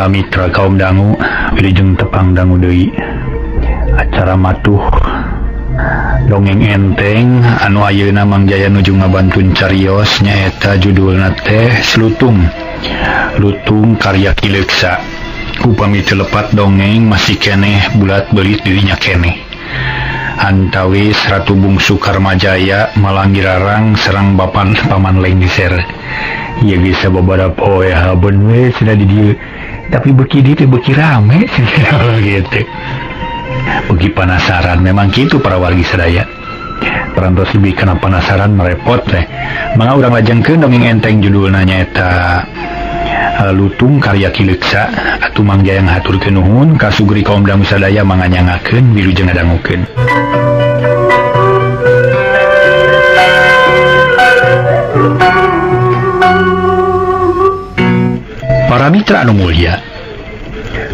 Para mitra kaum dangu wilujeng tepang dangu deui acara matuh dongeng enteng anu ayeuna Mang Jaya nuju ngabantun carios nyaeta judulna teh Slutung Lutung karya Ki Leuksa. Upami teu lepat dongeng masih keneh bulat belit dirinya keneh. Antawis Ratu Bungsu Karmajaya Malanggirarang serang bapan Paman Lengser. Ya bisa beberapa poe haben we sudah di dieu. Tapi beki dieu teh beki rame gitu. Beki penasaran memang kitu para wargi sadaya. Parantos lebih kana penasaran merepot teh. Mangga urang lajengkeun dongeng enteng judulna nyaeta Lutung karya Ki Leuksa. Atuh Mang Jaya ngahaturkeun nuhun ka sugri kaum dangu sadaya manganyangakeun wilujeng ngadangukeun. Para mitra anu mulya,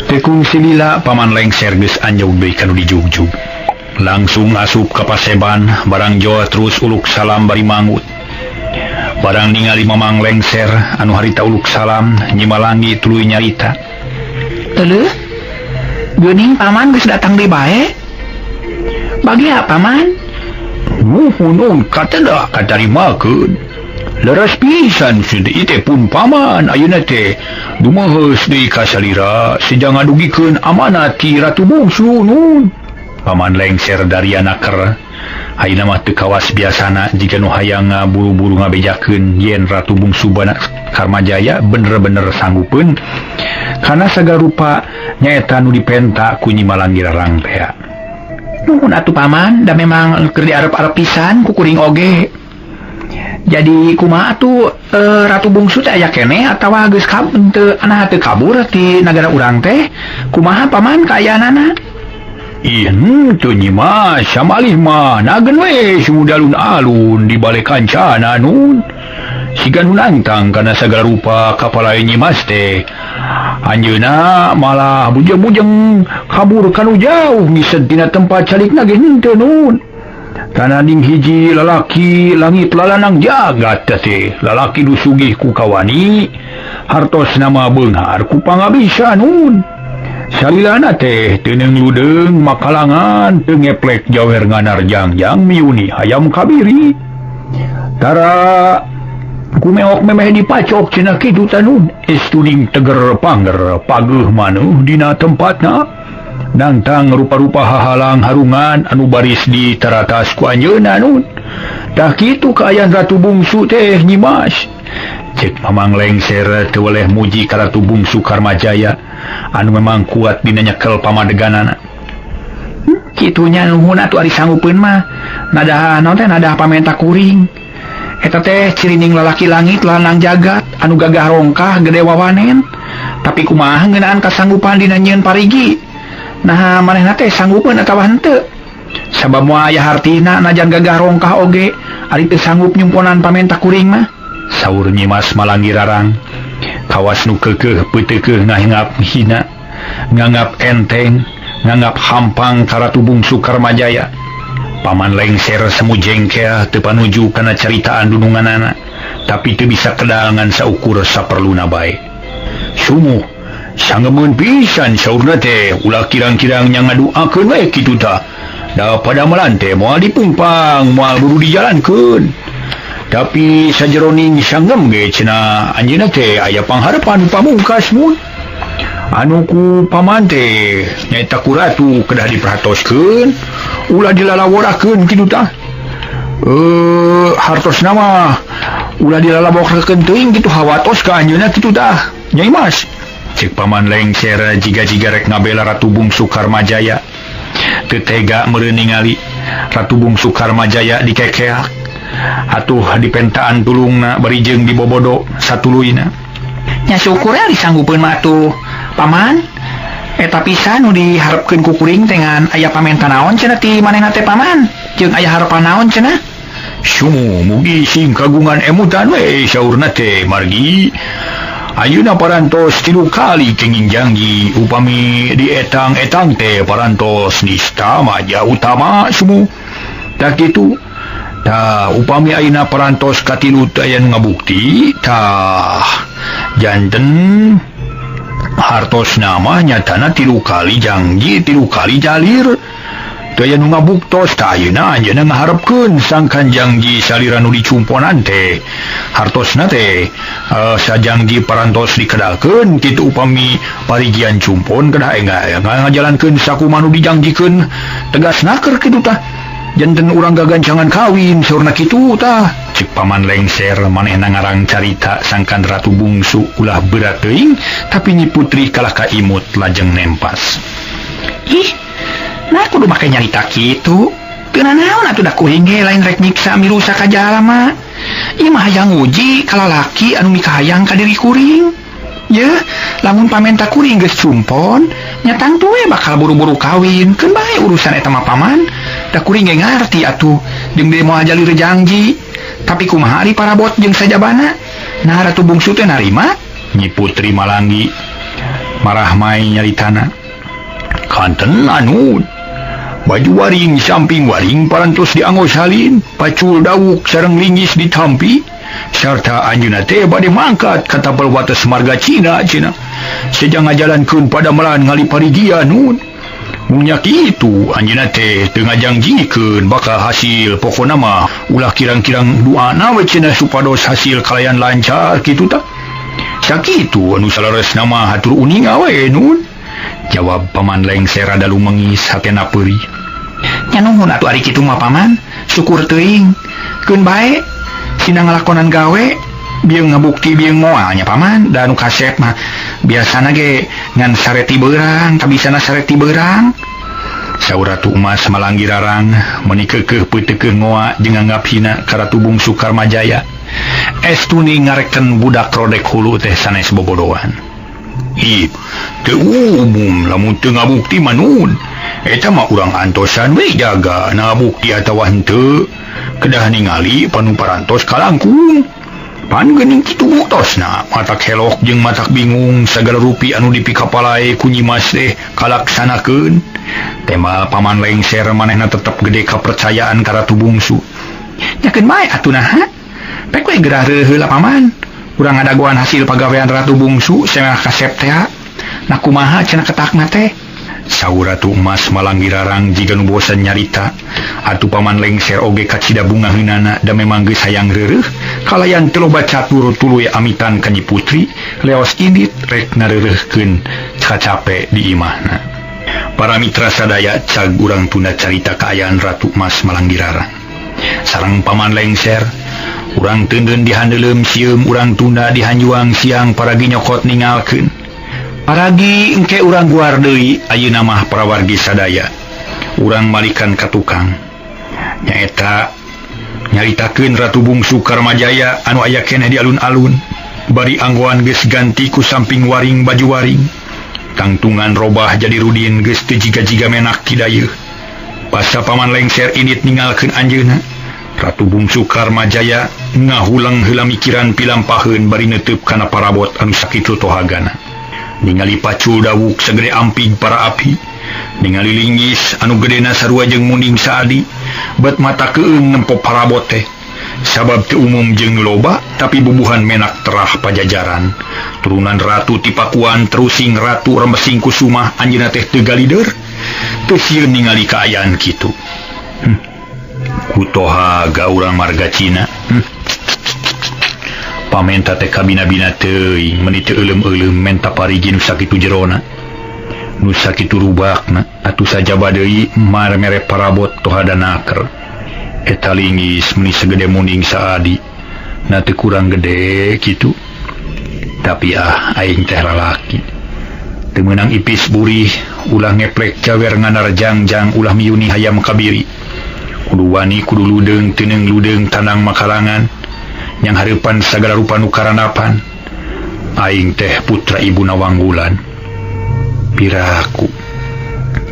teu kungsi lila Paman Lengser geus anjog deui kanu dijugjug. Langsung asup ka paseban barang joa terus uluk salam bari mangut. Barang ningali Mamang Lengser anu harita uluk salam Nyi Malangi tuluy nyarita. Euleuh, geuning paman geus datang deui bae. Bagi apa paman? Nuhun kateda katarimakeun. Leres pisan cenah ieu teh pun paman ayeuna teh dumaheus deui ka salira sejang ngadugikeun amanat ti Ratu Bungsu nun. Paman Lengser dari anaker ayeuna mah teu kawas biasana jiga nu hayang ngaburu-buru ngabejakeun yen Ratu Bungsu Bana Karmajaya bener-bener sanggupeun kana sagala rupa nyaeta nu dipenta ku Nyi Malanggirarang teh. Nuhun atuh paman, da memang keur diarep-arep pisan ku kuring oge. Jadi kumaha atuh Ratu Bungsu teh aya keneh atawa geus teu anaha teu kabur ti nagara urang teh? Kumaha paman kaayaanana? Ih henteu Nyi Mas, samalih mah nagen we sumudalun-alun di bale kancana nun. Siga nu nantang kana sagala rupa kapalae Nyi Mas teh. Anjeunna malah bujeng-bujeng kabur kanu jauh ngised tina tempat calikna ge henteu nun. Tanading hiji lalaki langit lalanang jagat teh, lalaki nu sugih ku kawani, hartos nama beunghar ku pangabisa nun. Salilana teh teu ludeng makalangan teu ngeplek jawer nganar jangjang miuni hayam kabiri. Tara kumeok memeh dipacok cenah kitu tanun. Estuning teger pangger pageuh manuh dina tempatna. Nangtang rupa-rupa hahalang harungan anu baris di taratas ku anjeunna nun. Tah kitu kaayaan Ratu Bungsu teh Nyi Mas. Cek Mamang Lengser teu weleh muji ka Ratu Bungsu Karmajaya anu memang kuat dina nyekel pamadeganana. Kitunya nuhun atuh ari sanggupeun mah. Nadaha naon teh nadaha pamenta kuring. Eta teh cirining lalaki langit lanang jagat anu gagah rongkah gede wawanen. Tapi kumaha ngeunaan kasanggupan dina nyieun parigi? Nah manehna teh sanggupeun atawa henteu? Sabab moal aya hartina najan gagah rongkah oge ari teu sanggup nyumponan pamenta kuring mah. Saur Nyi Mas Malanggirarang kawas nu keukeuh peuteukeuh ngahingap hina, nganggap enteng, nganggap hampang ka Ratu Bungsu Karmajaya. Paman Lengser semu jengkel teu panuju kana caritaan dununganana, tapi teu bisa kedal ngan saukur saperluna bae. Sumuh sanggemeun pisan saurna teh ulah kirang-kirang nya ngaduakeun we kitu tah. Da padamelan teh moal dipumpang, moal buru dijalankeun. Tapi sajeroning sanggem ge cenah anjeunna teh aya pangharepan pamungkas mun. Anu ku paman teh nyaeta ku ratu kedah diperhatoskeun, ulah dilalaworakeun kitu tah. Hartosna mah ulah dilalaworakeun teuing kitu hawatos ka anjeunna kitu tah. Nyai Mas. Cek Paman Lengser jiga-jiga rek ngabela Ratu Bungsu Karmajaya. Teu tega meureun ningali Ratu Bungsu Karmajaya dikekeak. Atuh dipentaan tulungna bari jeung dibobodo satuluyna. Nya syukur ari sanggupeun mah atuh paman. Eta pisan nu diharepkeun ku kuring teh ngan aya pamenta naon cenah ti manehna teh paman? Jeung aya harepan naon cenah? Sumu mugi sing kagungan emutan we saurna teh margi. Ayeuna parantos 3 kali kenging janji upami dietang-etang teh parantos nista maja utama sumu. Tah kitu. Tah upami ayeuna parantos katilu teh aya nu ngabukti tah janten Hartos nama nyatana 3 kali janji 3 kali jalir. Teu aya nu ngabuktos tah ayeuna anjeunna ngaharepkeun sangkan janji salira nu dicumponan teh. Hartosna teh sajangji parantos dikedalkeun kitu upami parijian cumpon kedah ngajalankeun sakumaha nu dijangjikeun tegas naker kitu tah. Janten urang gagancangan kawin saurna kitu tah. Cek Paman Lengser manehna ngarang carita sangkan Ratu Bungsu ulah berat teuing tapi Nyi Putri kalah ka imut lajeng nempas. Ih, nah kudu make nyarita kitu. Teu nanaon atuh da kuring ge lain rek nyiksa mirusa ka jalma. Ieu mah hayang nguji ka lalaki anu mikahayang ka diri kuring. Yeuh, lamun pamenta kuring geus cumpon, nya tangtu we bakal buru-buru kawin. Keun bae urusan eta mah paman. Da kuring ge ngarti atuh jeung deui moal jalir janji. Tapi kumaha ari parabot jeung sajabana? Nah Ratu Bungsu teh narima? Nyi Putri Malanggi marah mai nyaritana. Kanten anu baju waring samping waring parantos dianggo salin, pacul dawuk sareng linggis ditampi sarta anjeunna teh bade mangkat ka tapel wates marga Cina cenah. Sejang ngajalankeun padamelan ngali parigian nun. Munyak itu anjeunna teh teu ngajangjikeun bakal hasil pokona mah ulah kirang-kirang duana we cenah supados hasil kalayan lancar kitu tah. Sakitu anu saleresna mah hatur uninga we nun. Jawab Paman Lengser rada lumengis hatena peurih. Nya nuhun atuh ari kitu mah paman, syukur teuing. Keun bae sina ngalakonan gawe bieu ngabukti bieu moal nya paman, da anu kasep mah biasana ge ngan sareti beurang, kabisana sareti beurang. Saur Ratu Emas Malanggi rarang meuni keukeuh peuteukeuh ngoa jeung nganggap hina ka Ratu Bungsu Karmajaya. Estuni ngareken budak rodek hulu teh sanes bobodoan. Ih, teu umum lamun teu ngabukti mah nun. Eta mah urang antosan we jaga ngabukti atawa henteu. Kedah ningali panu parantos kalangkung. Pan geuning kitu buktosna, matak helok jeung matak bingung sagala rupi anu dipikapalae ku Nyi Mas teh kalaksanakeun. Tema Paman Lengser manehna tetep gede kapercayaan ka Ratu Bungsu. Nyakeun bae atuh naha? Pek we gerah heula paman. Urang ngadagoan hasil pagawean Ratu Bungsu cenah kasep teh. Nah kumaha cenah ketakna teh? Saur Ratu Emas Malanggi rarang jiga nu bosan nyarita. Atuh Paman Lengser oge kacida bungaheunana da memang geus hayang reureuh kalayan teu loba catur tuluy amitan ka Nyi Putri leos indit rek ngareureuhkeun kacape di imahna. Para mitra sadaya cag urang tunda carita kaayaan Ratu Emas Malanggi rarang. Sareng Paman Lengser urang teundeun di handeuleum sieum urang tunda di hanjuang siang paragi nyokot ningalkeun. Paragi engke urang guar deui ayeuna mah parawargi sadaya. Urang malikan ka tukang. Nyaeta nyaritakeun Ratu Bungsu Karmajaya anu aya keneh di alun-alun. Bari anggoan geus ganti ku samping waring baju waring. Tangtungan robah jadi rudin geus teu jiga-jiga menak kidayeuh. Pasa Paman Lengser indit ningalkeun anjeunna. Ratu Bungsu Karmajaya ngahulang heula mikiran pilampaheun bari neuteub kana parabot anu sakitu tohagana. Ningali pacul dawuk sagede ampig para api, ningali linggis anu gedena sarua jeung munding saadi, bet mata keung nempo parabot teh. Sabab teu umum jeung loba tapi bubuhan menak terah pajajaran. Turunan ratu ti Pakuan terusing Ratu Remesing Kusumah anjeunna teh teu galider. Teu sieun ningali kaayaan kitu. Kutoha gaurang marga Cina. Pamenta teh kabina-bina teuing meuni teu euleum-euleum menta parigi nu sakitu jerona. Nu sakitu rubakna atuh sajaba deui mar mere parabot tohada naker. Eta linggis meuni sagede munding saadi. Na teu kurang gede kitu. Tapi aing teh lalaki. Teu meunang ipis burih ulah ngeplek cawer nganar jangjang ulah miyuni hayam kabiri. Kudu wani kudu ludeung teuneung ludeung tanang makalangan. Yang hareupan sagala rupa nu karanapan. Aing teh putra ibu Nawangwulan. Piraku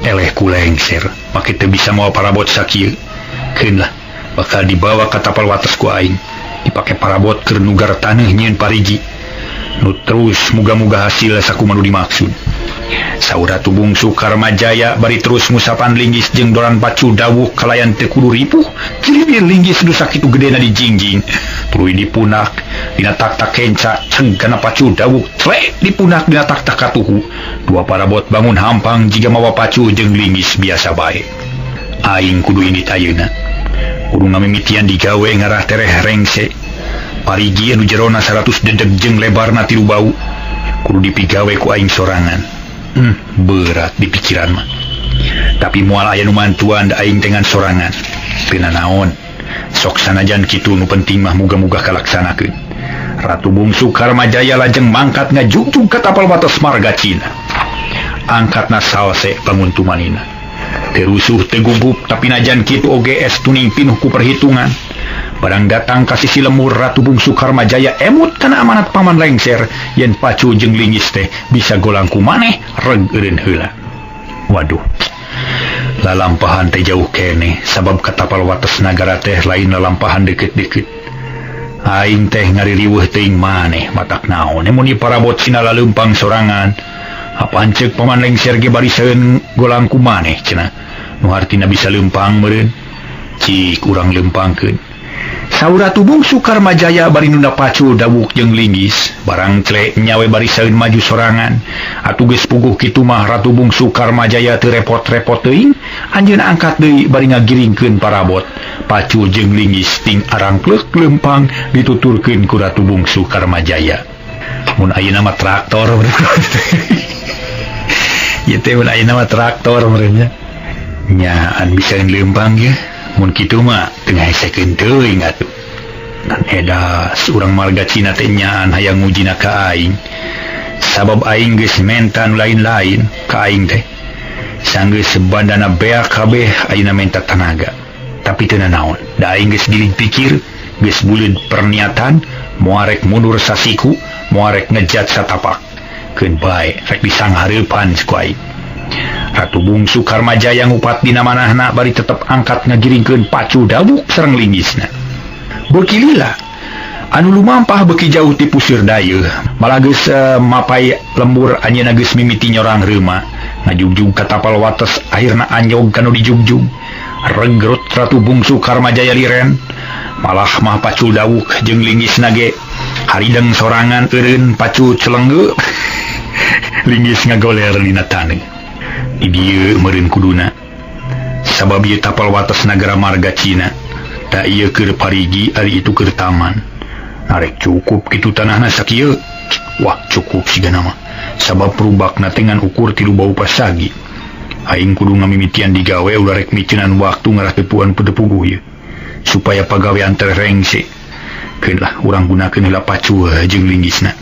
eleh ku lengser make teu bisa mawa parabot sakieu. Keun lah bakal dibawa ka tapal wates ku aing. Dipake parabot keur nugar taneuh nyieun parigi. Nu terus muga-muga hasil sakumaha nu dimaksud. Saur Ratu Bungsu Karmajaya bari terus ngusapan linggis jeung doran pacu dawuh kalayan teu kudu ripuh. Cilibir linggis nu sakitu gedena dijingjing. Tuluy dipunak dina tak-tak kenca ceng kana pacu dawuh tle dipunak dina tak-tak katuhu. Dua parabot bangun hampang jiga mawa pacu jeung linggis biasa bae. Aing kudu indit ayeuna. Kudu ngamimitian digawe ngarah tereh rengse. Parigi anu jerona 100 dedeg jeung lebarna 3 bau. Kudu dipigawe ku aing sorangan. Berat di pikiran mah. Tapi moal aya nu mantuan da aing dengan sorangan. Teu nanaon. Sok sanajan kitu nu penting mah muga-muga kalaksanakeun. Ratu Bungsu Karmajaya lajeng mangkat ngajugjug ka tapal wates marga Cina. Angkatna salse panguntumanina. Teu rusuh teu gugup tapi najan kitu oge es tuning pinuh ku perhitungan. Barang datang ka sisi lemur Ratu Bungsu Karmajaya emut kana amanat paman lengser yen pacu jeung linggis teh bisa golang ku maneh reg eureun heula. Waduh. Lalampahan teh jauh keneh sabab ka tapal wates nagara teh lain lalampahan deukeut-deukeut. Aing teh ngaririweuh teuing maneh matak naon mun parabot Cina laleumpang sorangan. Apaan ceuk paman lengser ge bariseun golang ku maneh cenah. Nu hartina bisa leumpang meureun. Cik urang leumpangkeun. Saur Ratu Bungsu Karmajaya bari nunda pacu dawuk jeung linggis barang cle nyawe bariseun maju sorangan. Atuh geus puguh kitu mah Ratu Bungsu Karmajaya teu repot-repot teuing anjeunna angkat deui bari ngagiringkeun parabot. Pacu jeung linggis ting arangkleuk leumpang dituturkeun ku Ratu Bungsu Karmajaya. Mun ayeuna mah traktor ieu teh mun ayeuna mah traktor meureun nya. Nyaan bisa leumpang ye. Mun kitu mah teu ngahesekeun teuing atuh. Dan edas urang marga Cina teh nyaan hayang ngujina ka aing. Sabab aing geus menta nu lain-lain ka aing teh. Sanggeus bandana beak kabeh ayeuna menta tanaga. Tapi teu nanaon, da aing geus giling pikir, geus buleud perniatan, moal rek mundur sasiku, moal rek ngejat satapak. Keun bae rek disanghareupan ku aing. Ratu Bungsu Karmajaya ngupat dina manahna bari tetep angkat ngagiringkeun pacu dawuk sareng linggisna. Beuki lila anu lumampah beuki jauh ti pusir dayeuh, malah geus mapai lembur anjeunna geus mimiti nyorang reuma, ngajugjug ka tapal wates akhirna anyog kanu dijugjug. Regrut Ratu Bungsu Karmajaya liren, malah mah pacu dawuk jeung linggisna ge harideng sorangan eureun pacu celengge. Linggis ngagoler dina taneuh. Di dieu meureun kuduna sabab ieu tapal wates nagara marga Cina tak ieu keur parigi ari itu keur taman. Arek cukup kitu tanahna sakieu. Wah cukup sigana mah sabab rubakna teh ngan ukur 3 bau pasagi. Aing kudu ngamimitian digawe ulah rek miceunan waktu ngarah tepuan pedepuguh ieu supaya pagawean teh rengse. Keun lah urang gunakeun heula pacu jeung linggisna.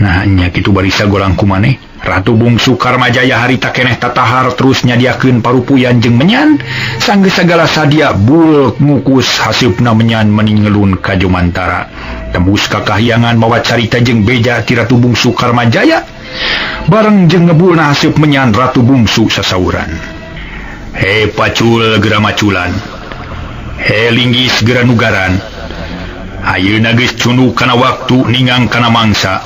Nah nya kitu barisa golang ku maneh. Ratu Bungsu Karmajaya harita keneh tatahar terus nyadiakeun parupuyan jeung menyan sanggeus sagala sadia bulk ngukus haseupna menyan meningelun ka Jumantara. Tembus ka kahyangan mawa carita jeung beja ti Ratu Bungsu Karmajaya bareng jeung ngebulna haseup menyan Ratu Bungsu sasauran. He pacul geura maculan, he linggis geura nugaran. Ayeuna geus cunduk kana waktu ningang kana mangsa.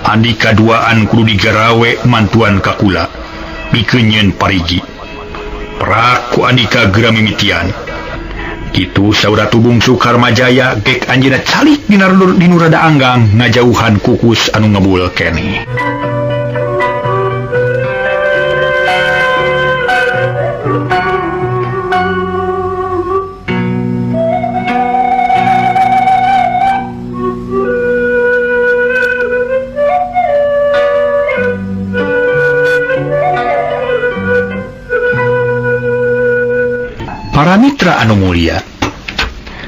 Andika duaan kudu digarawe mantuan kakula pikeun nyeun parigi. Prak ku andika geura mimitian. Kitu saur Ratu Bungsu Karmajaya gek anjeunna calik dina dinu rada anggang ngajauhan kukus anu ngebul keneh. Para mitra anu mulia,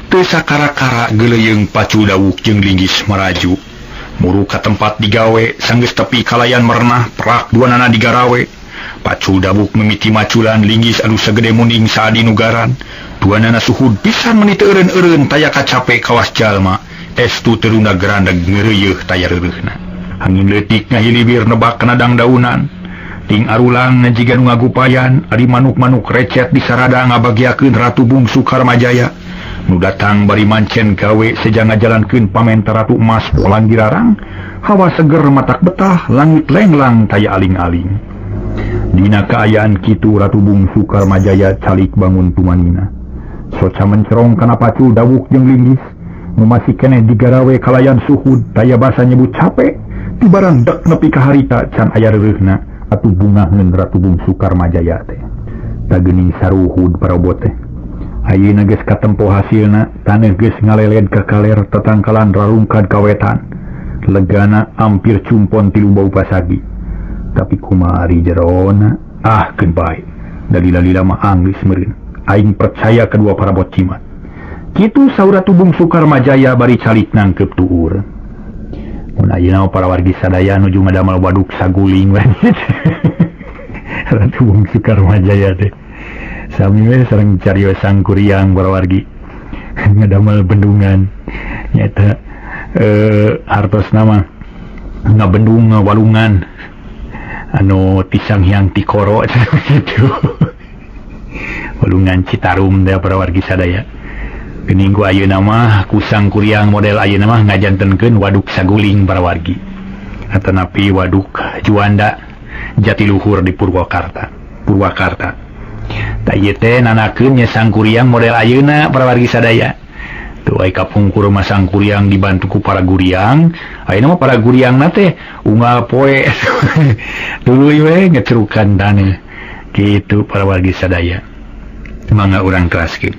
teu sakara-kara geuleuyeung pacu dawuk jeung linggis maraju muru ka tempat digawe sanggeus tepi kalayan merenah prak duanana digarawe. Pacu dawuk mimiti maculan linggis anu sagede munding saadi nugaran duanana suhud pisan meuni teu eureun-eureun taya kacape kawas jalma estu teruna gerandeg ngeureuyeeh taya reureuhna. Angin leutik ngahilibir nebak kana dangdaunan. Ting arulang jiga nu ngagupayan ari manuk-manuk recet di sarada ngabagiakeun Ratu Bungsu Karmajaya nu datang bari mancen gawe seja ngajalankeun pamenta Ratu Emas Polang Girarang. Hawa seger matak betah langit lenglang taya aling-aling. Dina kaayaan kitu Ratu Bungsu Karmajaya calik bangun tumanina. Soca mencerong kana pacul dawuk jeung linggis, nu masih keneh digarawe kalayan suhud taya basa nyebut capek, ti barang dek nepi ka harita can aya reureuhna atuh bungaheun Ratu Bungsu Karmajaya teh. Tageuning saruhud parobot teh. Ayeuna geus katempo hasilna, taneuh geus ngaleled ka kaler tatangkalan rarungkad ka wetan. Legana ampir cumpon tilu bau pasagi. Tapi kumari jerona, ah keun bae. Da lila-lila mah anggeus meureun. Aing percaya kedua parabot cimat. Kitu saur Ratu Bungsu Karmajaya bari calik nangkep tuur. Mun ayeuna para wargi sadaya nuju ngadamel waduk saguling we. Ratu Bungsu Karmajaya teh. Sami we sareng carios Sangkuriang para wargi ngadamel bendungan nyaeta hartos nama ngabendung walungan anu ti Sang Hyang Tikoro gitu. Walungan Citarum teh para wargi sadaya. Geuning ku ayeuna mah ku Sangkuriang model ayeuna mah ngajantenkeun waduk saguling para wargi atanapi waduk Juanda Jatiluhur di Purwakarta. Purwakarta. Ta ieu teh nanakeun nya Sangkuriang model ayeuna para wargi sadaya. Tuh ai kapungkur mah Sangkuriang dibantu ku para guriang, ayeuna mah para guriangna teh unggal poe tuluy we ngecerukan taneuh. Kitu para wargi sadaya. Mangga urang teraskeun.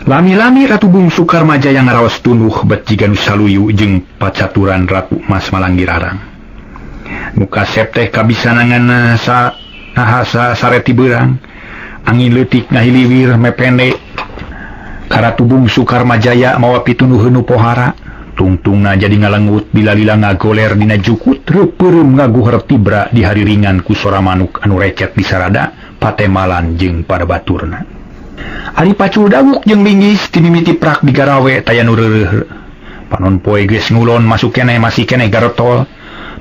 Lami-lami Ratu Bungsu Karmajaya ngaraos tunduh bet jiga nu saluyu jeung pacaturan Ratu Mas Malanggirarang. Nu kasep teh kabisanangan sa nahasa sareti beurang. Angin leutik ngahiliwir mepende. Ka Ratu Bungsu Karmajaya mawa pitunuheun nu pohara. Tungtungna jadi ngalengut dilalila ngagoler dina jukut reupeurem ngaguher tibra di hariringan ku sora manuk anu recet di sarada patemalan jeung pada baturna. Ari pacul dawuk jeung linggis timimiti prak digarawe taya nu reureuh. Panon poe geus ngulon masuk keneh masih keneh garetol.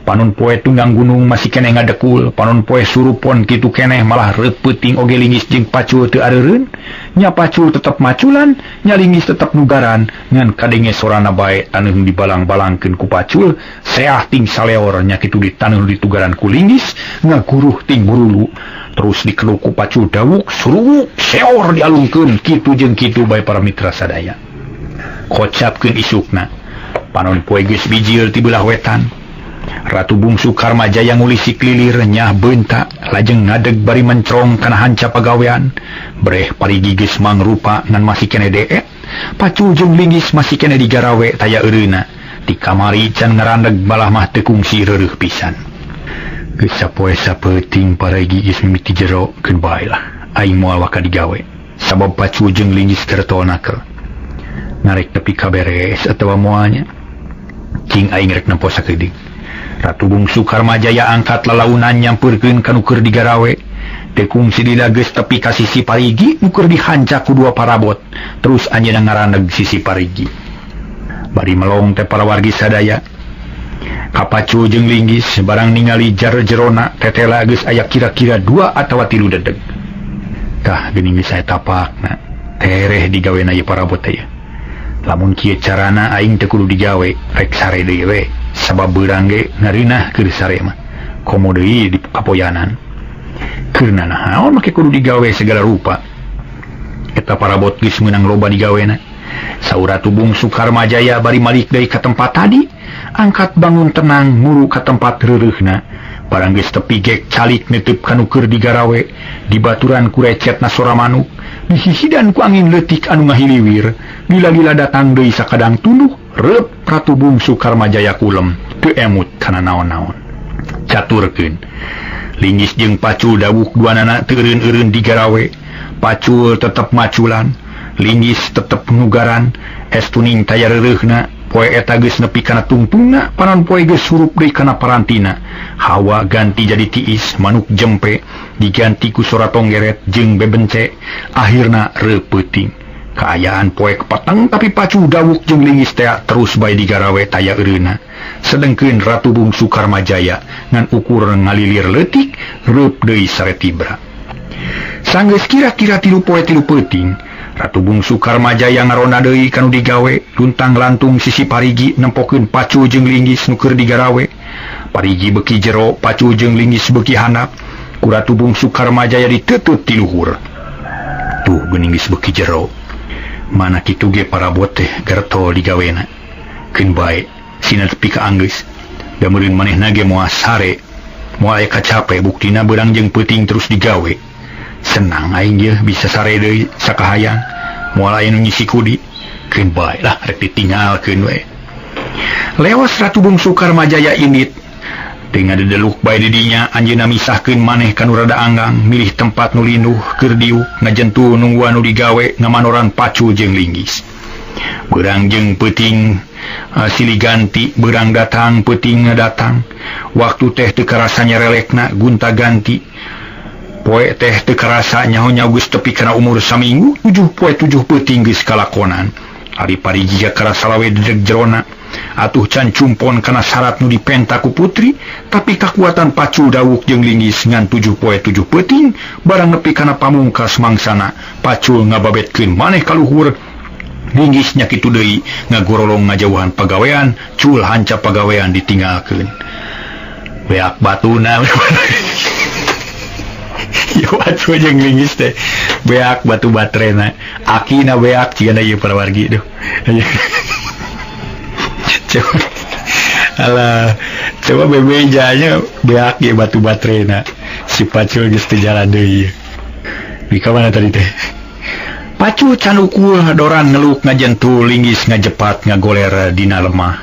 Panon poe tunggang gunung masih keneh ngadekul. Panon poe surupon kitu keneh malah repeuting oge linggis jeung pacul teu areureun. Nya pacul tetep maculan, nya linggis tetep nugaran, ngan kadenge sorana bae taneuh dibalang-balangkeun ku pacul, seah ting saleor nya kitu ditaneuh ditugaran ku linggis, ngaguruh ting burulu. Terus dikeluk ku pacul dawuk, suruwuk, seor dialungkeun kitu jeung kitu bae para mitra sadaya. Kocapkeun isukna. Panon poe geus bijil ti beulah wetan. Ratu Bungsu Karmajaya ngulisik lilir nyah beunta lajeng ngadeg bari mencrong kana hanca pagawean. Breh parigi geus mangrupa ngan masih keneh deet. Pacul jeung linggis masih keneh digarawe taya eureuna. Ti kamari can ngarandeg malah mah teu kungsi reureuh pisan. Geus sapoe sapeuting parigi geus mimiti jero keun bae lah. Aing moal waka digawe sabab pacul jeung linggis kertol naker. Narek tepi kaberes atawa moalnya. Cing aing rek nempo sakedik. Ratu Bungsu Karmajaya angkat lalaunan nyampeurkeun ka nu keur digarawe. Teu kungsi lila geus tepi ka sisi parigi nu keur dihanca ku dua parabot. Terus anjeunna ngaraneg sisi parigi. Bari melong teh para wargi sadaya. Kapacul jeung linggis barang ningali jar jerona tetela geus aya kira-kira 2 atawa 3 dedeg. Tah geuning geus aya tapakna. Tereh digawena ieu parabot teh. Lamun kieu carana aing teu kudu digawe, rek sare deui we. Sabab beurang ge ngareunah keur sare mah. Komo deui di kapoyanan. Keur nanaon make kudu digawe segala rupa. Eta parabot geus meunang loba digawena. Saur Ratu Bungsu Karmajaya bari malik deui ka tempat tadi, angkat bangun tenang muru ka tempat reureuhna. Barang geus tepi gek calik netep ka nu keur digarawe, dibaturan ku recetna sora manuk, dihihidan ku angin leutik anu ngahiliwir. Lila-lila datang deui sakadang tunduh, reup Ratu Bungsu Karmajaya kulem, teu emut kana naon-naon. Caturkeun. Linggis jeung pacul dawuk duanana teu eureun-eureun digarawe. Pacul tetep maculan, linggis tetep nugaran, estuning taya reureuhna. Poe eta geus nepi kana tungtungna, panon poe geus surup deui kana parantina. Hawa ganti jadi tiis, manuk jempe diganti ku sora tonggeret jeung bebence, akhirna reupeuting. Kaayaan poe kepeteng tapi pacu dawuk jeung linggis tea terus bae digarawe taya eureuna. Sedengkeun Ratu Bungsu Karmajaya ngan ukur ngalilir leutik reup deui saretibra. Sanggeus kira-kira 3 poe 3 peuting, Ratu Bungsu Karmajaya ngaronda deui kanu digawe, luntang lantung sisi parigi nempokeun pacu jeung linggis nu keur digarawe. Parigi beuki jero, pacu jeung linggis beuki handap. Ku Ratu Bungsu Karmajaya diteuteup ti luhur. Tuh geuning geus beuki jero. Mana kitu ge parabot teh gertol digawena. Keun bae sina tepi ka anggeus. Da meureun manehna ge moal sare. Moal aya kacape buktina beurang jeung peuting terus digawe. Senang aing yeuh bisa sare deui sakahayang. Moal aya nu nyisi kudi. Keun bae lah rek ditinggalkeun we. Lewas Ratu Bungsu Karmajaya indit. Teu ngadedeluk bae di dinya anjeunna misahkeun maneh ka nu rada anggang milih tempat nu linduh keur diuk ngajentul nungguan nu digawe ngamanoran pacul jeung linggis. Beurang jeung peuting silih ganti, beurang datang peuting datang. Waktu teh teu karasa nyarelekna gunta-ganti. Poe teh teu karasa nyaho-nyaho geus tepi kana umur saminggu 7 poe 7 peuting geus kalakonan. Ari parigi karasa lawe dedeg jerona. Atuh can cumpon kana syarat nu dipenta ku putri, tapi kakuatan pacul dawuk jeung linggis ngan 7 poe 7 peuting barang nepi kana pamungkas mangsana pacul ngababetkeun maneh ka luhur. Linggis nya kitu deui ngagorolong ngajauhan pagawean, cul hanca pagawean ditinggalkeun. Beak batuna. Yo atuh jeung linggis teh beak batu baterena, akina beak cigana ieu parawargi duh. Coba, alah, coba bebejanya beak ge batu baterena si pacul geus teu jalan deui. Di ka mana tadi teh? Pacul canukul doran ngeluk ngajentul linggis ngajepat ngagoler dina lemah.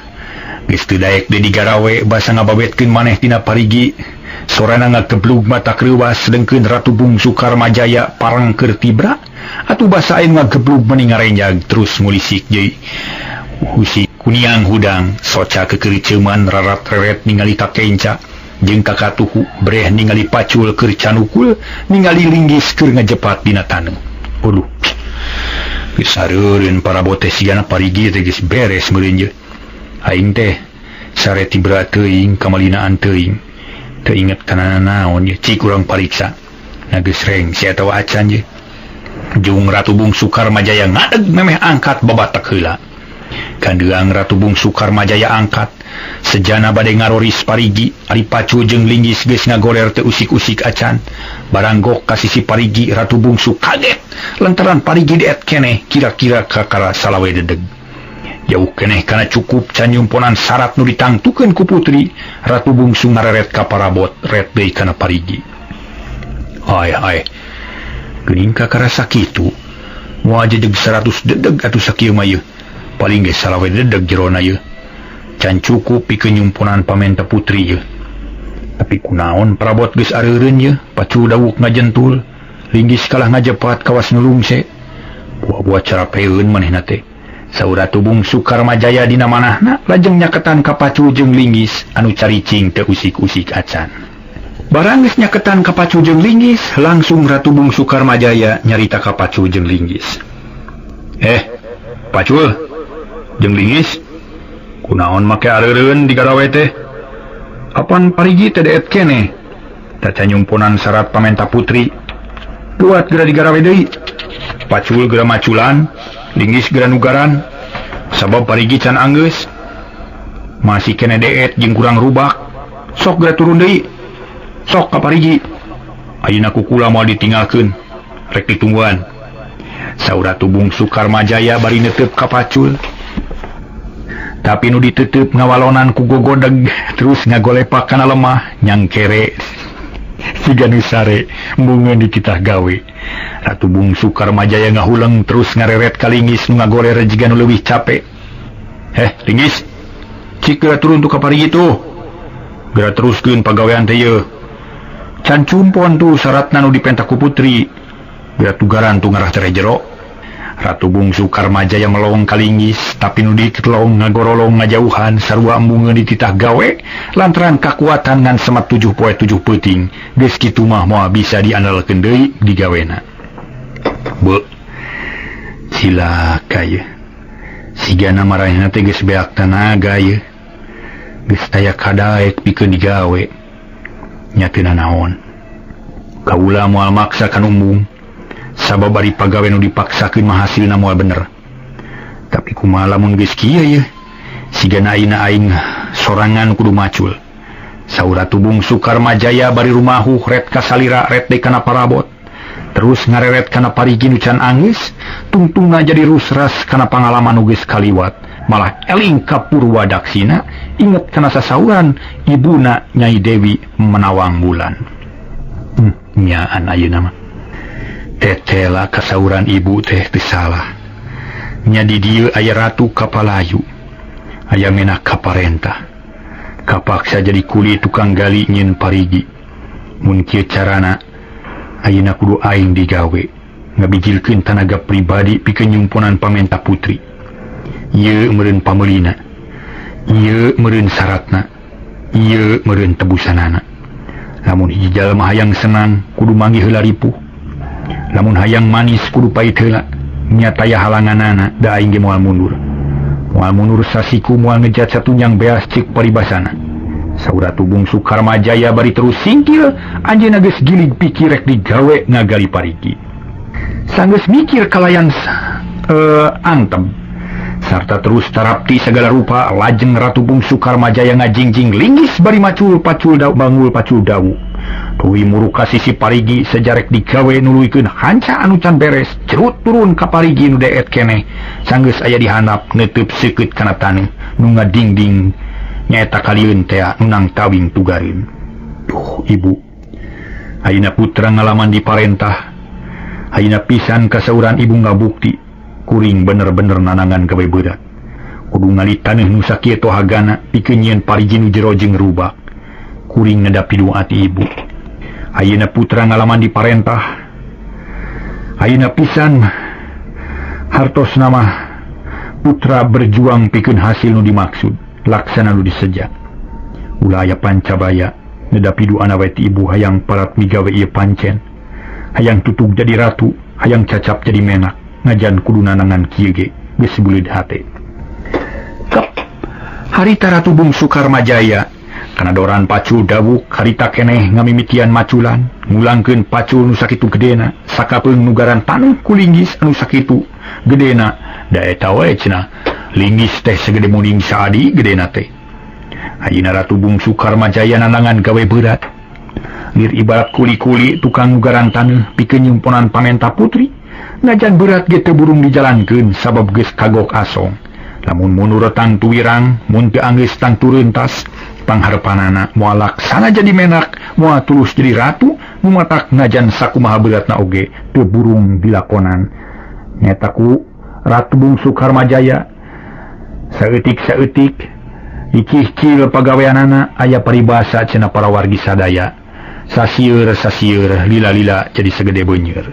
Geus teu daek deui digarawe basa ngababetkeun maneh tina parigi. Sorana ngageblug mata kreuwas sedengkeun Ratu Bungsu Karmajaya parang keur tibra atuh basa aing ngageblug meni ngarenjag terus ngulisik deui. Husi kuniang hudang soca kekericeuman rarat-reret ningali kakenca jeung kakatuhu breh ningali pacul keur canukul ningali linggis keur ngajepat dina taneuh. Aduh. Geus sareureun parabot teh sigana parigi teh geus beres meureun ye. Aing teh sare tibra teuing kamalinaan teuing. Teu inget kana naon ye cik urang pariksa. Na geus rengse atawa acan ye. Jung Ratu Bungsu Karmajaya ngadeg memeh angkat babatek heula. Kandeang Ratu Bungsu Karmajaya angkat sejana bade ngaroris parigi ari pacul jeung linggis geus ngagoler teu usik-usik acan. Baranggok ka sisi parigi Ratu Bungsu kaget lantaran parigi deet keneh kira-kira kakara salawe dedeg. Jauh keneh kana cukup can nyumponan syarat nu ditangtukeun ku putri. Ratu Bungsu ngareret ka parabot ret deui kana parigi. Ai ai geuning kakara sakitu moal jejeg 100 dedeg atuh sakieu mah yeuh. Paling geus salawe dedeg jerona yeuh. Can cukup pikeun nyumponan pamenta putri yeuh. Tapi kunaon parabot geus areureun yeuh, pacul dawuk ngajentul, linggis kalah ngajepat kawas nu lungse. Buah-buah carapeun manehna teh. Saur Ratu Bungsu Karmajaya dina manahna lajeng nyaketan ka pacul jeung linggis anu caricing teu usik-usik acan. Barang geus nyaketan ka pacul jeung linggis, langsung Ratu Bungsu Karmajaya nyarita ka pacul jeung linggis. Pacul jeung linggis, kunaon make areureun digarawe teh? Apan parigi teh deet keneh? Taca nyumponan syarat pamenta putri. Duat geura digarawe deui. Pacul geura maculan, linggis geura nugaran. Sabab parigi can anggeus. Masih keneh deet jeung kurang rubak. Sok geura turun deui. Sok ka parigi. Ayeuna ku kula moal ditinggalkeun. Rek ditungguan. Saur Ratu Bungsu Karmajaya bari neuteup ka pacul. Tapi nu ditutup ngawalonan ku gogodeg terus ngagolepak kana lemah nyangkere siga nu sare embungeun dititah gawe. Ratu Bungsu Karmajaya ngahuleng terus ngareret ka linggis nu ngagoler jiga nu leuwih capek. Linggis, cik geura turun tu ka parigi tuh. Geura teruskeun pagawean teh yeuh. Can cumpon tuh syaratna nu dipenta ku putri. Geura tugaran tuh ngarah tere jero. Ratu Bungsu Karmajaya melong ka linggis, tapi nu ditelong ngagorolong ngajauhan sarua embungeun dititah gawe lantaran kakuatan ngan semat 7 poe 7 peuting. Geus kitu mah moal bisa diandalkeun deui digawena. Beuh. Cilaka ye. Sigana marahna teh geus beak tanaga ye. Geus taya kadaek pikeun digawe. Nya teu nanaon. Kaula moal maksa ka embung. Sabab bari pagawe nu dipaksakeun mah hasilna moal bener. Tapi kumaha lamun geus kieu ye? Sigana ayeuna aing sorangan kudu macul. Saur Ratu Bungsu Karmajaya bari rumahu ret kasalira ret deui kana parabot. Terus ngareret kana parigi nu can anggeus, tungtungna jadi rusras kana pangalaman nu geus kaliwat. Malah eling ka Purwadaksina, inget kana sasauran ibuna Nyai Dewi Menawang Bulan. Nyaan ayeuna mah. Tetela kasauran ibu teh teu salah. Nya di dieu aya ratu kapalayu. Aya menak kaparentah. Kapaksa jadi kuli tukang gali nyin parigi. Mun kieu carana ayeuna kudu aing digawe ngabijilkeun tanaga pribadi pikeun nyumponan pamenta putri. Ieu meureun pameulina, ieu meureun syaratna, ieu meureun tebusanana. Lamun hiji jalma hayang senang kudu manggih heula ripuh. Lamun hayang manis kudu pait heula. Nya taya halanganana da aing ge moal mundur. Moal mundur sasiku moal ngejat satunyang beas cik paribasana. Saur Ratu Bungsu Karmajaya bari terus singkil, anjeunna geus gilig pikir rek digawe ngagali parigi. Sanggeus mikir kalayan antem sarta terus tarapti segala rupa, lajeng Ratu Bungsu Karmajaya ngajingjing linggis bari macul pacul dawu bangul pacul dawu. Tuluy muruk ka sisi parigi sejarek digawe nuluykeun hanca anu can beres, cerut turun ka parigi nu deet keneh. Sanggeus aya di handap neuteub seukeut kana taneuh nu ngadingding nyaeta kalieun tea nunang tawing tugarin. Duh ibu, ayeuna putra ngalaman diparentah. Ayeuna pisan kasauran ibu ngabukti kuring bener-bener nanangan gawe berat. Kudu ngali taneuh nu sakieu tohagana pikeun nyieun parigi nu jero jeung rubak. Kuring nedapi doa ti ibu. Ayeuna putra ngalaman diparentah. Ayeuna pisan hartos nama putra berjuang pikeun hasil nu dimaksud, laksana nu diseja. Ulah aya pancabaya nedapi doana we ti ibu hayang parat migawe ieu pancen. Hayang tutug jadi ratu, hayang cacap jadi menak, ngajan kudu nanangan kieu ge geus buleud hate. Kep. Harita Ratu Bungsu Karmajaya kana doran pacul dawuk harita keneh ngamimitian maculan, ngulangkeun pacul nu sakitu gedena, sakapeung nugaran taneuh ku linggis anu sakitu gedena, da eta we cenah linggis teh segede muning saadi gedena teh. Ayeuna Ratu Bungsu Karmajaya nanangan gawe berat. Lir ibarat kuli-kuli tukang nugaran taneuh pikeun nyumponan pamenta putri, najan berat ge teu burung dijalankeun sabab geus kagok asong. Lamun mundur tangtu wirang, mun teu anggeus tangtu reuntas, pangharepanana moal laksana jadi menak, moal tulus jadi ratu, nu matak najan sakumaha beratna oge teu burung dilakonan. Nyaeta ku Ratu Bungsu Karmajaya saeutik-saeutik dicicil pagaweanana aya paribasa cenah para wargi sadaya. Sasieur-sasieur lila-lila jadi segede beuneur.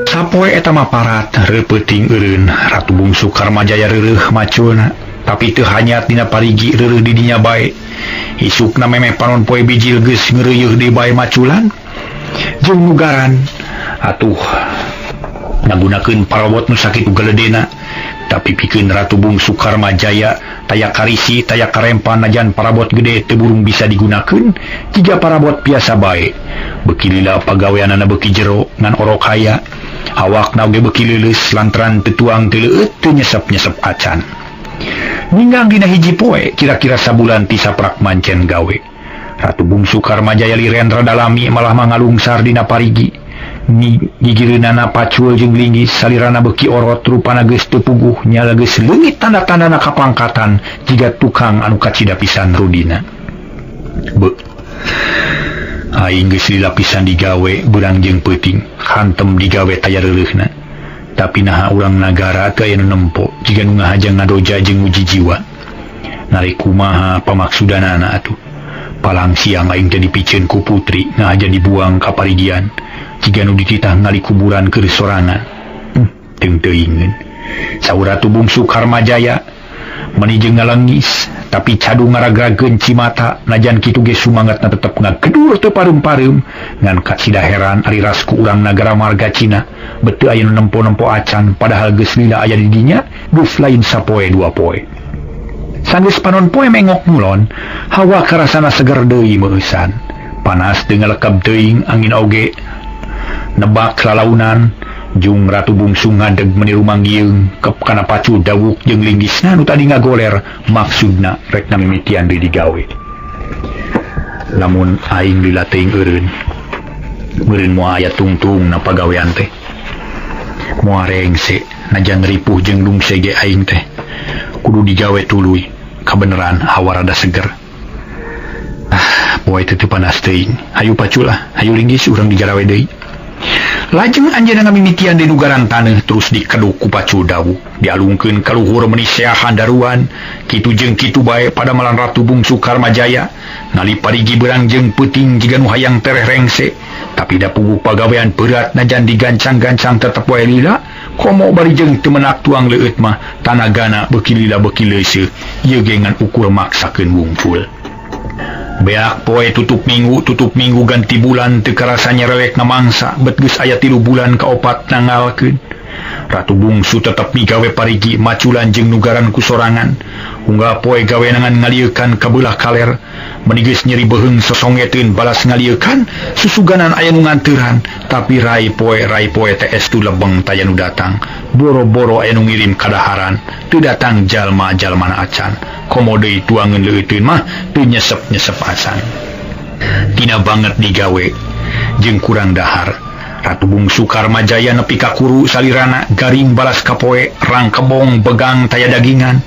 Sapoe eta mah parat reupeting eureun Ratu Bungsu Karmajaya reureuh maculna, tapi teu hanyat dina parigi reureuh di dinya bae. Isukna memeh panon poe bijil geus ngeureuyeuh deui bae maculan jeung nugaran. Atuh ngagunakeun parabot nu sakitu geledena, tapi pikeun Ratu Bungsu Karmajaya taya karisi taya karempan najan parabot gede teu burung bisa digunakeun jiga parabot biasa bae. Beuki lila pagaweanana beuki jero ngan orok haya. Awakna oge beuki leuleus lantaran teu tuang teu leueut teu nyesep-nyesep acan. Ninggang dina hiji poe kira-kira sabulan ti saprak mancen gawe. Ratu Bungsu Karmajaya liren rada lami malah mangalungsar dina parigi. Gigireunana pacul jeung linggis salirana beuki orot rupana geus teu puguh nyala geus leungit tanda-tandana kapangkatan jiga tukang anu kacida pisan rudina. Beuh. Aing geus lila pisan digawe beurang jeung peuting, hantem digawe taya reuleuhna. Tapi naha urang nagara teu aya nu nempo jiga nu ngahaja ngadoja jeung nguji jiwa. Narik kumaha pamaksudanana atuh. Palang siang aing teh dipiceun ku putri ngahaja dibuang ka parigian jiga nu dititah ngali kuburan keur sorangan. Teung teuingeun. Saur Ratu Bungsu Karmajaya mani jeung ngalengis Tapi cadu ngaragrageun cimata najan kitu ge sumangatna tetep ngagedur teu pareum-pareum ngan kacida heran ari rasku urang nagara marga Cina beuteung aya nu nempo-nempo acan padahal geus lila aya di dinya geus lain sapoe dua poe. Sanggeus panon poe mengok ngulon hawa karasana seger deui meueusan. Panas teu ngalekep teuing angin oge nebak lalaunan jung Ratu Bungsu ngadeg meni rumanggiung kep kana pacu dawuk jeung linggisna nu tadi ngagoler maksudna rek namimitian deui digawe. Lamun aing lila teuing eureun meureun moal aya tungtung na pagawean teh moal rengse najan ripuh jeung dungse ge aing teh kudu digawe tuluy kabeneran hawa rada seger. Ah, poe teu panas teuing hayu paculah hayu linggis urang dijarawe deui. Lajeng anjeunna ngamimitian di nugaran taneuh terus dikeduk ku pacu dawuk dialungkeun ka luhur meuni seahan daruan kitu jeung kitu bae padamalan Ratu Bungsu Karmajaya ngali parigi beurang jeung peuting jiga nu hayang tereh rengse tapi da puguh pagawean berat najan digancang-gancang tetep wae lila komo bari jeung teu menak tuang leueut mah tanagana beuki lila beuki leuseuh ieu ge ngan ukur maksakeun wungkul. Beak poe tutup minggu ganti bulan teu karasa nyerelek namangsa bet geus aya 3 bulan kaopat nangalkeun. Ratu Bungsu tetep migawe parigi maculan jeung nugaran ku sorangan. Unggal poe gawenangan ngalieukan ka beulah kaler meuni geus nyeri beuheung sosongeteun balas ngalieukan susuganan aya nu nganteuran tapi rai poe teh estu lebeng taya nu datang. Boro-boro aya nu ngirim kadaharan teu datang jalma-jalmana acan. Komo deui tuangeun leuteun mah teu nyesep-nyesep acan. Tina banget digawe jeung kurang dahar. Ratu Bungsu Karmajaya nepi ka kuru salirana garing balas kapoe rang kebong begang taya dagingan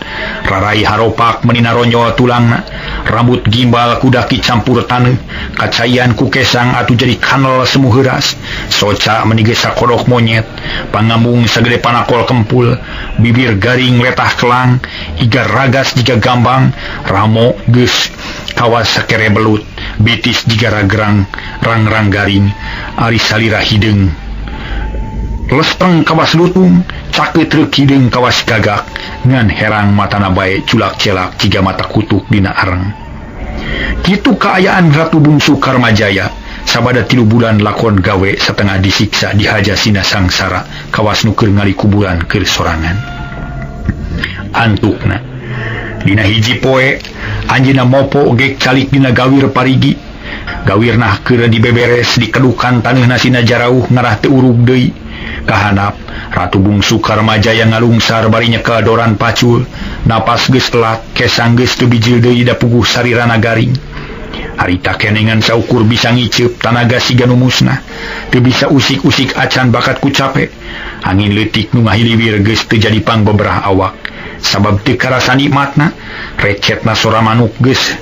rarai haropak meni naronyol tulangna rambut gimbal kudaki campur taneuh kacaian ku kesang atuh jadi kanel semu heuras soca meni geus sakodok monyet pangamung sagede panakol kempul bibir garing letah kelang iga ragas jiga gambang ramo geus kawas sakere belut bitis jiga ragrang rang-rang garing ari salira hideung lesteng kawas lutung cakeut reuk hideung kawas gagak ngan herang matana bae culak-celak jiga mata kutuk dina areng. Kitu kaayaan Ratu Bungsu Karmajaya sabada 3 bulan lakon gawe satengah disiksa dihaja sina sangsara kawas nu keur ngali kuburan keur sorangan. Antukna dina hiji poe anjeunna mopo gek calik dina gawir parigi gawirna keur dibeberes dikedukan taneuhna sina jarauh ngarah teu urug deui kahanap Ratu Bungsu Karmajaya ngalungsar bari nyekel doran pacul napas geus telat kesang geus teu bijil deui da puguh sarirana garing harita kenengan saukur bisa ngiceup tanaga siga nu musnah teu bisa usik-usik acan bakat ku cape angin leutik nu ngahiliwir geus teu jadi pangbeberah awak sabab teu karasa nikmatna recetna sora manuk geus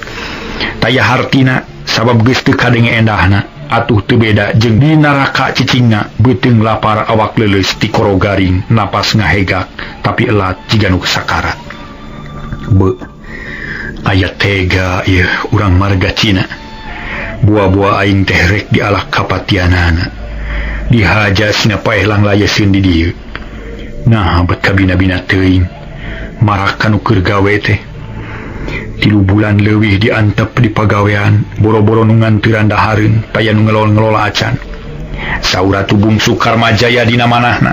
taya hartina sabab geus teu kadenge endahna atuh teu beda jeung di neraka cicingna beuteung lapar awak leuleus tikoro garing napas ngahegak tapi elat jiga nu sakarat. Beuh aya tega ieu urang marga Cina buah-buah aing teh rek dialak kapatianana dihaja sina paeh langlayeseun di dieu nah bet kabina-bina teuing marak kanu keur gawe teh 3 bulan leuwih diantep di pagawean boro-boro nu nganteuran dahareun taya nu ngelol-ngelola acan. Saur Ratu Bungsu Karmajaya dina manahna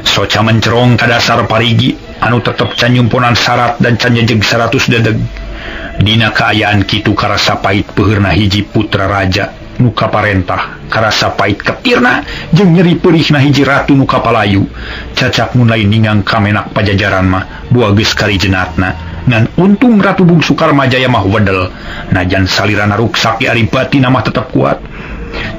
soca mencerong ka dasar parigi anu tetep can nyumponan syarat dan can jejeg 100 dedeg. Dina kaayaan kitu karasa pait peuheurna hiji putra raja nu kaparentah karasa pait ketirna jeung nyeri peurihna hiji ratu nu kapalayu cacak mun lain ningang kamenak pajajaran mah buah geus karijenatna ngan untung Ratu Bungsu Karmajaya mah wedel najan salirana ruksak ge ari batina mah tetep kuat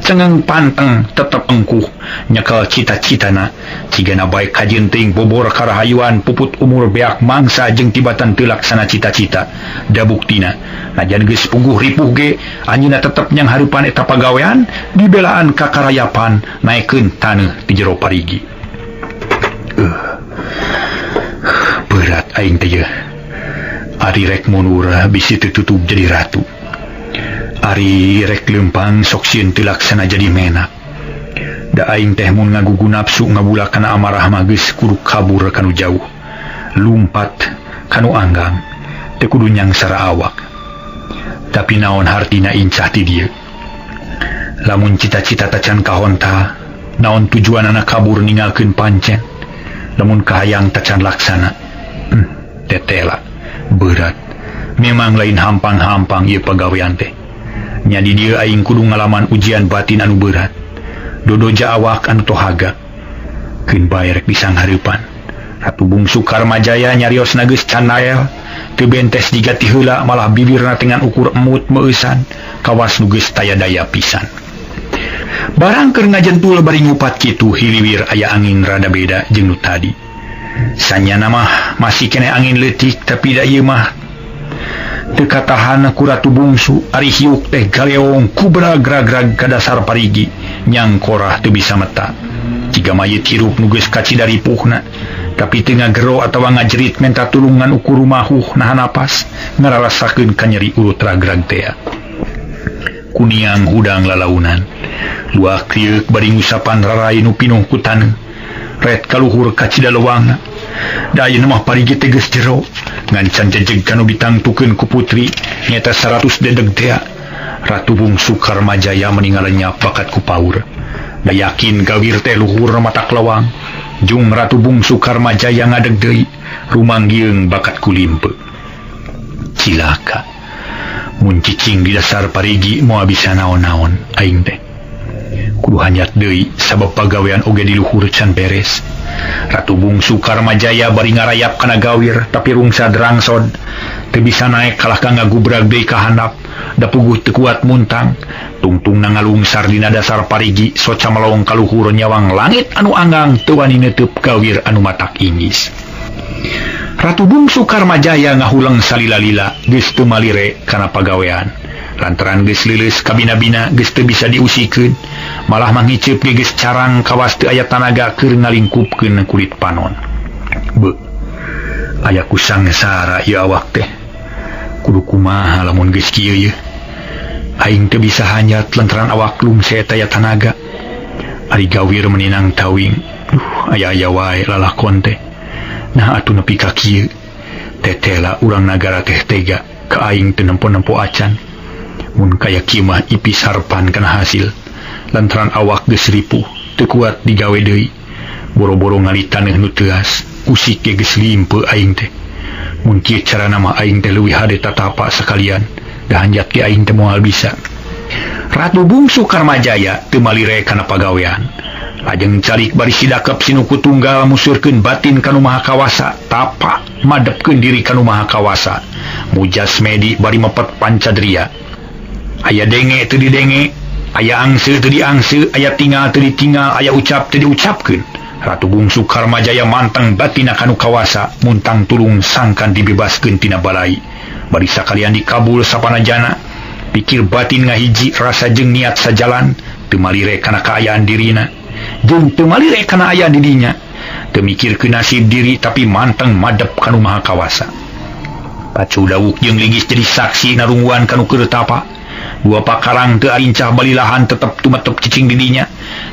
cengeng panteng tetep engkuh nyekel cita-citana cigana bae kajeun teuing bobor karahayuan puput umur beak mangsa jeung tibatan teu laksana cita-cita da buktina najan geus puguh ripuh ge anjeunna tetep nyang hareupan eta pagawean dibelaan ka karayapan naekeun taneuh ti jero parigi. Berat aing teh yeuh ari rek mundur bisi teu tutup jadi ratu ari rek leumpang sok sieun teu laksana jadi menak da aing teh mun ngagugu nafsu ngabula kana amarah mah geus kudu kabur kanu jauh lumpat kanu anggang Teu kudu nyangsara awak. Tapi naon hartina incah ti dieu? Lamun cita-cita tacan kahonta, naon tujuanana kabur ninggalkeun pancen? Lamun kahayang tacan laksana. Tetela berat. Memang lain hampang-hampang ieu pagawean teh. Nya di dieu aing kudu ngalaman ujian batin anu berat. Dodoja awak anu tohaga. Keun bae rek disanghareupan. Ratu Bungsu Karmajaya nyariosna geus can nael. Teu bentes digati heula malah bibirna dengan ukur emut meueusan kawas nu geus taya daya pisan. Barang keur ngajentul bari ngupat kitu hiliwir aya angin rada beda jeung nu tadi. Sanyana mah masih keneh angin leutik tapi da ieu mah teu katahan ku Ratu Bungsu ari hiuk teh galeong kubragrag ka dasar parigi nyangkorah teu bisa meta. Jiga mayit hirup nu geus kacida ripuhna tapi teu ngagero atawa ngajerit menta tulungan ukur rumahuh nahan napas ngararasakeun kanyeri urut ragrag tea. Kuniang hudang lalaunan luak rieuk bari ngusapan rarai nu pinuh ku taneuh ret kaluhur kacida lewangna. Da ayeuna mah parigi teh geus jero ngan can jejeg kanu ditangtukeun ku putri nyata 100 dedeg tea. Ratu Bungsu Karmajaya meninggal lenyap bakat ku paur. Da yakin gawir teh luhur matak lewang. Jung Ratu Bungsu Karmajaya ngadeg deui rumanggieung bakat ku limpe. Cilaka mun cicing di dasar parigi moal bisa naon-naon aing teh. Kudu hanyat deui sabab pagawean oge di luhur can beres. Ratu Bungsu Karmajaya bari ngarayap kana gawir tapi rungsad rangsod teu bisa naek kalah ka ngagubrag deui ka handap da puguh teu kuat muntang. Tungtungna ngalungsar dina dasar parigi soca melong ka luhur nyawang langit anu anggang teu wani neuteub gawir anu matak inggis. Ratu Bungsu Karmajaya ngahuleng salila-lila geus teu malire kana pagawean lantaran geus leuleus kabina-bina geus teu bisa diusikeun malah mangiceup ge geus carang kawas teu aya tanaga keur ngalingkupkeun kulit panon. Beuh, aya ku sangsara ieu awak teh. Kudu kumaha lamun geus kieu yeuh? Aing teu bisa hanyat lantaran awak lungse taya tanaga. Ari gawir meninang tawing. Duh, aya-aya wae lalakon teh. Nah atuh nepi ka kieu. Tetela urang nagara teh tega ka aing teu nempo-nempo acan. Mun kaya kieu mah ipis harpan kana hasil. Lantaran awak geus ripuh, teu kuat digawe deui. Boro-boro ngali taneuh nu teuas, usik ge geus limpe aing teh. Mun kieu carana mah aing teh leuwih hade tatapa sakalian. Da hanjat ge aing teh moal bisa. Ratu Bungsu Karmajaya teu malire kana pagawean. Lajeng calik bari sidakep sinuku tunggal musurkeun batin kanu Maha Kawasa, tapa madepkeun diri kanu Maha Kawasa. Mujas medi bari mepet pancadria. Aya denge teu didenge, aya angse teu diangse, aya tinggal teu ditinggal, aya ucap teu diucapkeun. Ratu Bungsu Karmajaya manteng batina kanu kawasa, muntang tulung sangkan dibebaskeun tina balai. Bari sakalian dikabul sapanajana, pikir batin ngahiji rasa jeung niat sajalan, teu malire kana kaayaan dirina. Jeung teu malire kana ayaan didinya, teu mikirkeun nasib diri tapi manteng madep kanu Maha Kawasa. Pacu dawuk jeung linggis jadi saksi narungguan kanu keur tapa. Dua pakarang teu arincah balilahan tetep tumetep cicing didinya.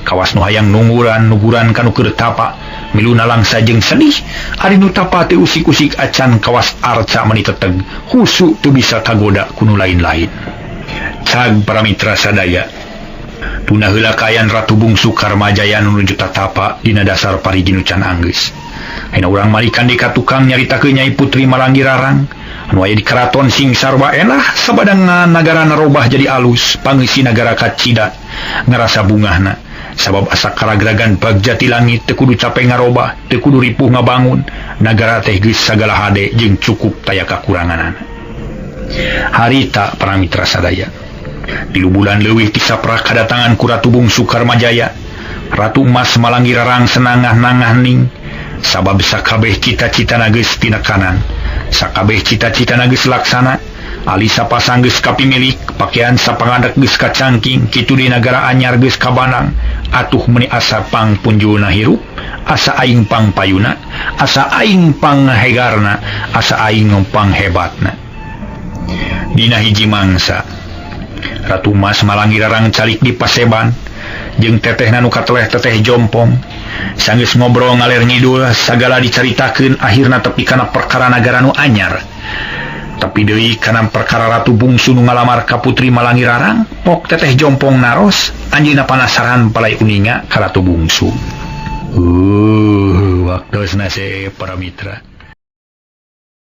Kawas nu hayang nungguran nuguran kanu keur tapa, miluna langsa jeung sedih. Ari nu tapa teu usik-usik acan kawas arca meuni teteg, husu teu bisa kagoda ku nu lain-lain. Cag para mitra sadaya. Tuna heula kaayaan Ratu Bungsu Karmajaya nu nuju tatapa dina dasar parigi nu can anggeus. Ayeuna urang malikan deui ka tukang nyaritakeun Nyai Putri Maranggi Rarang anu aya di karaton sing sarwa enah sabadangan nagara narobah jadi alus pangeusi nagara kacida ngarasa bungahna sabab asa karagragan bagjati langit teu kudu cape ngarobah teu kudu ripuh ngabangun nagara teh geus sagala hade jeung cukup taya kakuranganana. Harita para mitra sadaya 3 bulan leuwih ti saprak kadatangan ku Ratu Bungsu Karmajaya. Ratu Emas Malanggi Rarang senangah-nangah ning sabab sakabeh cita-citana geus tinakanan, sakabeh cita-citana geus laksana. Alisa pasang geus kapimilik, pakaian sapangadak geus kacangking, kitu di nagara anyar geus kabanang. Atuh meuni asa pang punjulna hirup, asa aing pang payuna, asa aing pang hegarna, asa aing pang hebatna. Dina hiji mangsa Ratu Mas Malanggi Rarang calik di paseban jeung tetehna nu kateleh teteh jompong. Sanggeus ngobrol ngaler ngidul sagala dicaritakeun akhirna tepi kana perkara nagara nu anyar. Tapi deui kana perkara Ratu Bungsu nu ngalamar ka Putri Malangi Rarang, pok teteh jompong naros, anjeunna panasaran palai uninga ka Ratu Bungsu. Waktosna para mitra.